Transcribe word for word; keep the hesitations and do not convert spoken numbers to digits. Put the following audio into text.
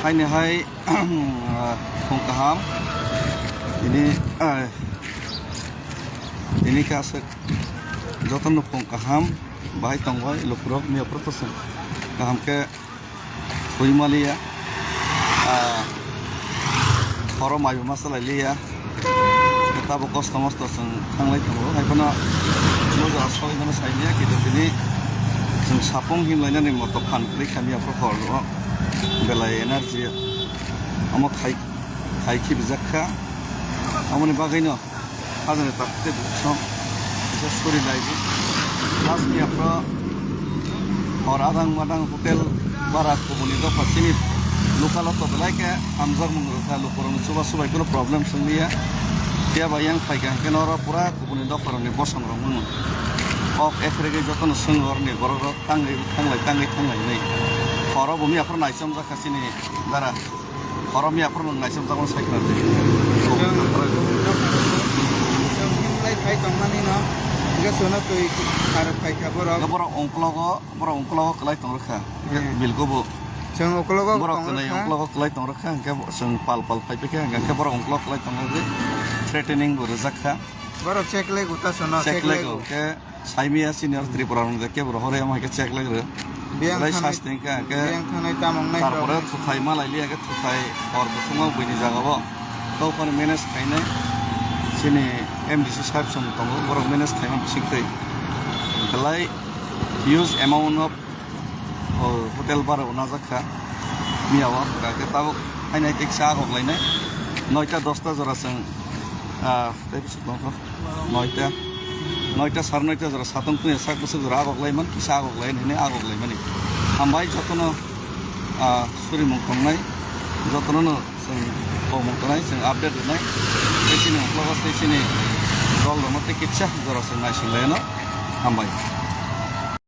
Aini hai, phung kaham. Ini, eh, ini khe aswk jotono phung kaham bahai tongbai lukurok miyaphuru to chwng kaham khe twi maliya. Ah, horo maibo ma chalai liya. Tabuk kosto mosto chwng thanglai tongo. Hai phano bo jora soi mano sai liya, kintu tini chwng sapung himlainani moto phan kwrwi kha miyaphuru horo. Belai energy omo khai, khai khibijak kha. Omoni bagwino hajani tak tei buksong kisa suri naibi. Last miyaphuru hor adang madang hotel bara kubuni dopha chini local o to belai khe hamjakmung rwkha, lukurokni chuba chubai kheno problem swng liya. Phiya ba yang phaikha hwnkhe norok pura kubuni dopharokni bosongrok mano. Kok ekregwi jotono swng horni borokrok tangwi thanglai, tangwi thanglai hinwi. Horo bo miyaphuru naichomjak kha chini dara. Horo miyaphuru nwng naichomjakmano sai khna di. Chwng, chwng himlai phai tongmani no, hwnkhe chwngno twi kharok phaikha borok. Hwnkhe borok ungklogo, borok ungklogo kwlai tong rwkha. Hmm. Bilgo bo. Chwng uklogo borok tong twnai rwkha. Ungklogo kwlai tong rwkha, hwnkhe bo chwng pal pal phai phikha, hwnkhe borok ungklogo kwlai tong rwdi. Threatening bo rwjak kha. Borok check lego ta chwngno, check lego. Check lego, hwnkhe Saimaya senior Tripura rok je kebo rohor ya, hai khe check lai rw. Biyang belai thanai, sasti wngkha, hwnkhe biyang thanai tamo wngnai tarpore rok. Thuthai ma lai liya khe thuthai hor buthuma buini jaga o. Tokoni manage khainai chini M D C sahib song tongo, borok manage khaima bising twi. Belai huge amount of, oh, hotel bara bo najak kha. Miya o hwnkha khe tabuk haino hai kisa agok lainai. Noita dosta jora chwng, ah, tei bwswk tongkha. Noita, noita, sare noita jora satung tungya sak bwswk jora agok laiman, kisa agok lai hinwi agok laimani. Hambai jotono, ah, surimung tongnai, jotono no chwng komung tongnai, chwng update rwnai. Tei chini uklogo tei chini dol rokno tei kisa jora chwng naising lai no. Hambai.